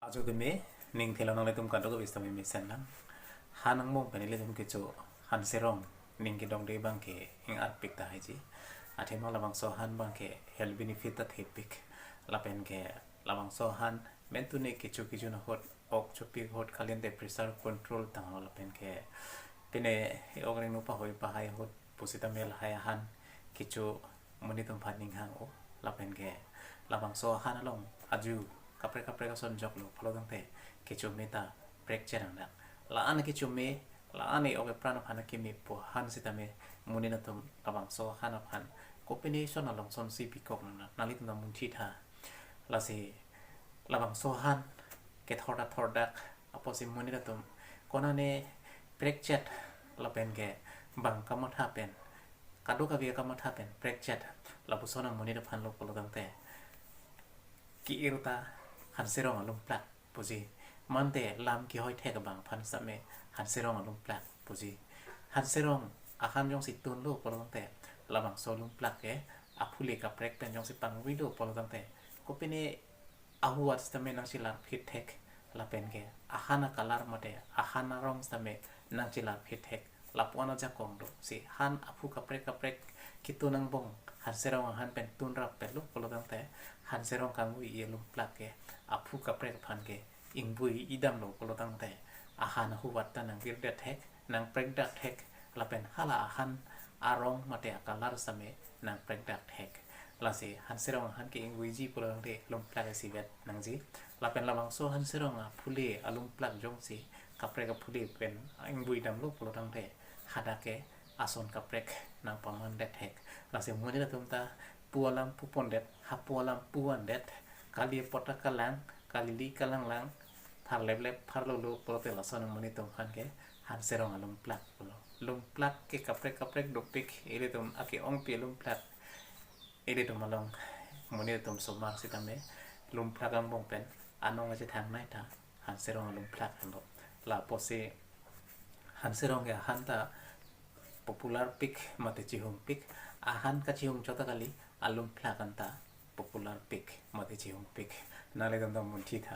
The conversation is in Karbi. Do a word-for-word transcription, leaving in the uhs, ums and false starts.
Ajo tumi, ning thelo nanglitum kadokave sitame mesen lang. Han angbong pen ilitum kecho, han serong, ning kedongde abang ke ing-arpik tahai ji. Athema labangso han abang ke health benefit ta thepik. Lapen ke labangso han, mentune kecho kejun ahut, ok chopik ahut kalite pressure control tanglo lapen ke. Pine, ok ring nupa hoi pahai ahut, pusitame lahai han, kecho monit atum aphan ning hang-o, lapen ke labangso han along aju kaprek kaprek ason joklo pulo tangte kecho me ta prekchet ang dak. La-an kecho me, la-an e ok epran aphan keme pu han sitame monit atum labangso han aphan kopine ason along sonsi bikok nang, nanglitum ta munthi tha. Lasi labangso han kethor ta thor dak apotsi monit atum konane prekchet lapen ke bang kamatha pen, kadokave kamatha pen prekchet lapuson amonit aphan lo pulo tangte, ke-ir ta han serong alumplak puji. Mante lam kehoi thek abang aphan sitame han serong alumplak puji. Han serong ahan jongsi tunlo pulo tangte, labangso alumplak ke aphule kaprek pen jongsi pangvilo pulo tangte, kopine ahuat sitame nangchelar phit thek, lapen ke ahan a-color mate ahan arong sitame nangchelar phit thek. Lapu-an ajakong do, si han aphu kaprek kaprek ketun angbong han serong ahan pen tunrap pelo pulo tangte, han serong kangvui alumplak ke aphu kaprek aphan ke ingvui idamlo pulo tangte, ahan ahuat ta nangvirdet thek, nangprekdak thek, lapen hala ahan arong mate a-color sitame nangprekdak thek. Lasi han serong ahan ke ingvuiji pulo tangte lumplak isivet nangji. Lapen labangso han serong aphule alumplak jongsi kaprek aphule pen ingvui damlo pulo tangte, hadak ke ason kaprek nangpamandet thek. Lasi monit atum ta pu alam pupondet, hapu alam puvandet, kali apot ta kalang, kalili kalanglang, pharleplep pharlolo pulote lason amonit atum aphan ke han serong alumplak pulo. Lumplak ke kaprek kaprek dopik, ilitum ake-ongpi alumplak. Ilitum along monit atum osomar sitame lumplak angbong pen anong kachethang nai ta han serong alumplak anlo. Lapotsi han serong ke ahan ta popular pik mate chihungpik, ahan kachihung chot ta kali, alumplak anta popular pik mate chihungpik. Nanglitum ta munthi tha.